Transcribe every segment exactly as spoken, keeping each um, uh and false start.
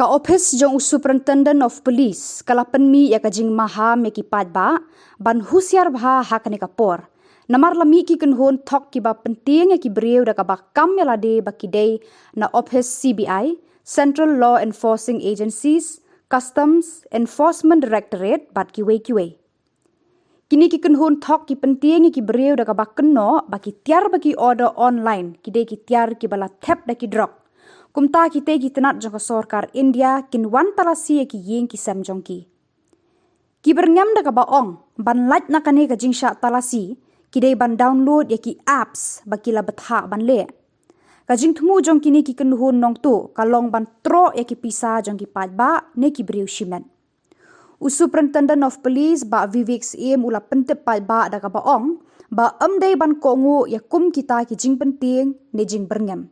Ka ophis jong u Superintendent of Police ka la pynmih ïa ka jingmaham ïa ki paidbah ban husiar bha ha kane ka por, namar la mih ki kynhun thok kiba pyntieng ïa ki briew da kaba kam ïa lade ba ki dei na ophis C B I, Central Law Enforcing Agencies, Customs, Enforcement Directorate bad kiwei kiwei. Kine ki kynhun thok ki pyntieng ïa ki briew da kaba kynnoh ba ki tiar ba ki order online ki dei ki tiar kiba la thep da ki drok. Kumta kitei ki tnat jong ka sorkar India kin wan talasi ïa ki ïing ki sem jong ki. Ki byrngem da kaba ong ban lait na kane ka jingshah talasi ki dei ban download ïa ki apps ba ki la bthah ban leh. Ka jingthmu jong kine ki kynhun nongtuh ka long ban troh ïa ki pisa jong ki paidbah ne ki briew shimet. U Superintendent of Police Bah Vivek Syiem u la pyntip paidbah da kaba ong ba ym dei ban kohnguh ïa kum kita ki jingpyntieng ne jingbyrngem.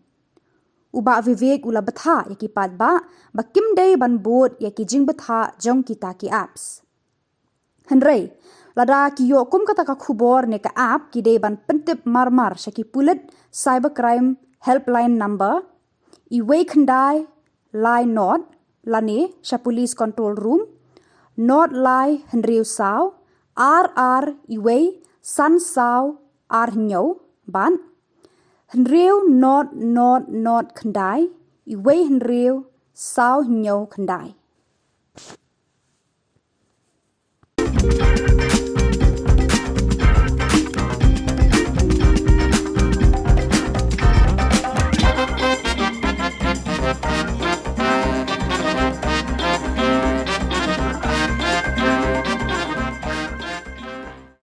U Bah Vivek u la bthah ïa ki paidbah ba kim dei ban bud ïa ki jingbthah jong kita ki apps. Hynrei lada ki ïoh kum kata ka khubor ne ka app ki dei ban pyntip marmar sha ki pulit cybercrime helpline number iwei khyndai lai nod lane sha Police Control Room nod lai hynriew saw ar ar iwei san saw ar hynñiew bad hynriew nod nod nod khyndai iwei hynriew saw hynñiew khyndai.